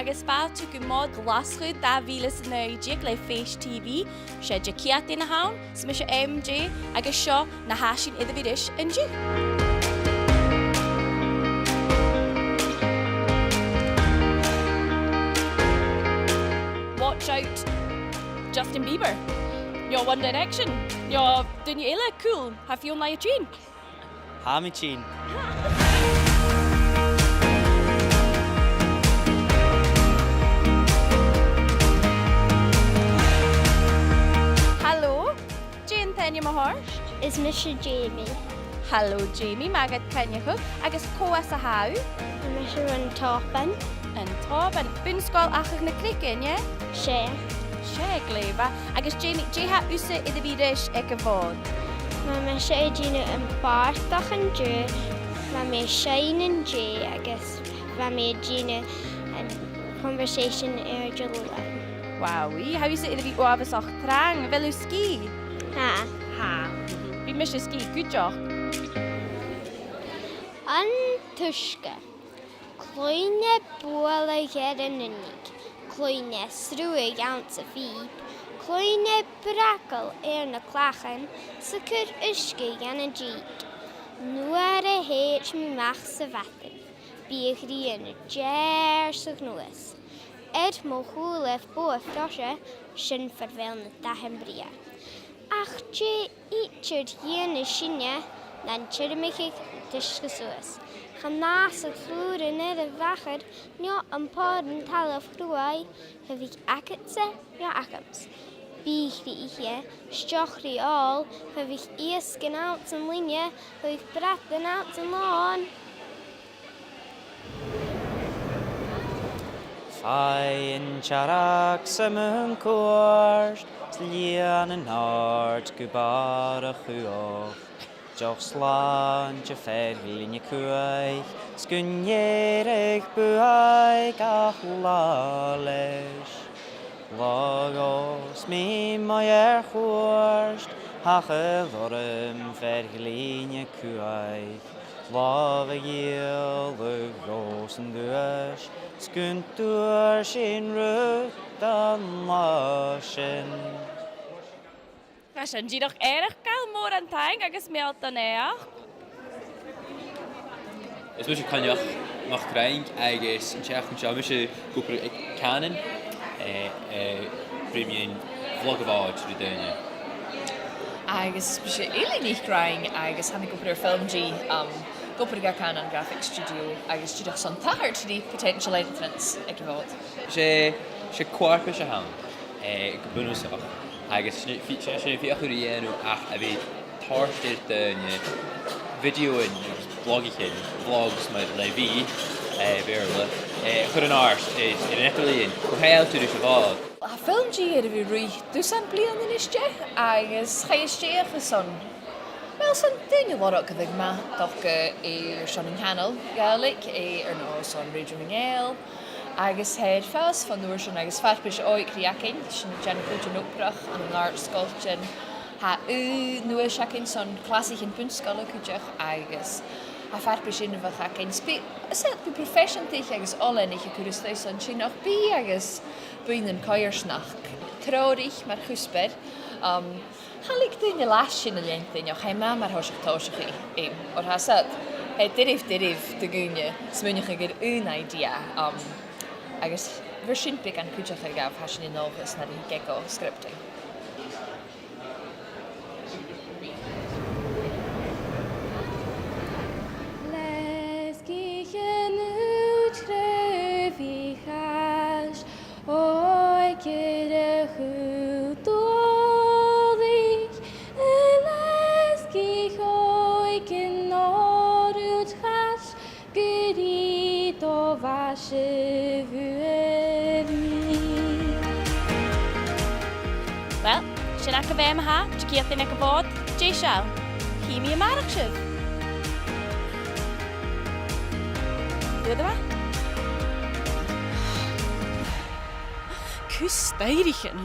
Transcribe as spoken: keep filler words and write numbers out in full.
Agus fàilte gu Mòd Ghlaschu dà mhìle 's a naoi deug le Fèis T V. 'S e Diciadain a th' ann, 's mise M J, agus seo na tha sinn air a bhith ris an-diugh. Watch out, Justin Bieber. No One Direction. No duine eile cool. Tha Fiona a' tighinn. Tha mi a' tighinn. Halò. Dè an t-ainm a th' ort? Is mise Jamie. Halò, Jamie, math dhut coinneachadh, agus cò às a tha thu? Is mise bhon Òban. An t-Òban. Bun-sgoil Achadh na Creige, an e? 'S e. 'S e, glè mhath. Agus Jamie, dè tha thusa air a bhith ris aig a' Mhòd? Bha mise a' dèanamh am bàrdachd an-diugh, bha mi a' seinn an-dè agus bha mi a' dèanamh an conversation air Diluain. Wow, tha thusa air a bhith uabhasach trang. A bheil thu sgìth? Tha. Tha. Bidh mise sgìth cuideachd. An t-uisge. Cluinn e bualadh air an uinneig, cluinn e sruthadh anns a' phìob, cluinn e bragail air na clachan 's a' cur uisge dhan an dìg. Nuair a thèid mi a-mach sa mhadainn, bidh a' ghrian a' deàrrsadh a-nuas. Air mo chùlaibh bogha-froise, sin far a bheil na dathan brèagha. Ach dè idir dhèanadh sinne nan tiormaicheadh an t-uisge suas? Chan fhàsadh flùran air a' mhachair, no am pòr an talamh chruaidh, cha bhiodh agadsa no agamsa. Bidh cridhe, stocairean òl, cha bhiodh iasg anns an loidhne, cha bhiodh bradan anns an lòn. Faigh an t-searrag 's am buain cuairt, 's lìon an àird gu bàrr a' chuairteach. Deoch slàinte fear-ghlinn a' cuaich, 's gun èirich buaidh gach là leis. Làmh-os mi mo chuairt, thachair orm fear-ghlinn a' cuaich. Làmh a dhìoladh os an duais, 's gun d' fhuair sinn rud an là sin. Tha sin dìreach eireachdail, mòran taing agus meal do naidheachd. Is mise Coinneach MacFhraing agus an t-seachdain seo, mise ag obair aig Cànan, eh, eh, bruidhinn vlog a' Mhòid ri daoine. Agus is mise Eilidh NicFhraing agus tha mi ag obair air FilmG, um, ag obair aig Cànan Graphics Studio agus dìreach son tachairt ri potential entrants aig a' Mhòd. 'S e, 's e co-fharpais a th' ann, eh, gu bunasach. Agus sin, fi-, sin, sin feuchainn ri dhèanamh ach a bhith toirt air daoine videoan agus blogaichean, vlogs mar le bhith, eh, Beurla, eh, chur an-àirde, eh, air an eadar-lìon, gu h-àraidh ris a' Mhòd. Tha FilmG air a bhith ruith dusan bliadhna a-nis, agus chaidh a stèidheachadh son, well, son daoine a lorg a bhiodh math, 's dòcha, eh, airson an channel Gàidhlig, eh, air neo son Radio nan Gàidheal. Agus tha e air fàs bhon uair sin agus farpais òigridh againn, sinn a' dèanamh cuid den obrach ann an àrd-sgoiltean. Tha aon duais againn son clasaichean bun-sgoile cuideachd agus tha farpais inbheach againn. 'S bidh, 's e, bidh proifeiseantaich agus oileanaich a' cur a-steach son sin, ach bidh agus buidhnean coimhearsnachd, treòraich mar chuspair. Um, Cha leig daoine leas sin a leantainn, ach tha e math mar thoiseach tòiseachaidh, eh, oir tha e, tha e doirbh, doirbh do dhaoine smaoineachadh air aon idea, um, agus bheir sin beagan cuideachaidh dhaibh, tha sinn an dòchas, nuair a thig e gu scripting. Leisgich an ùid chraobh i chais, Òigridh a' chùl dualaich, a leisgich òigridh an òraid chais, gu ruige do mhaise bhuail mi. Well, sin agaibh e ma-thà, Diciadain aig a' Mhòd, deiseil. Chì mi a-màireach sibh. Dè do bha? Cus staighrichean.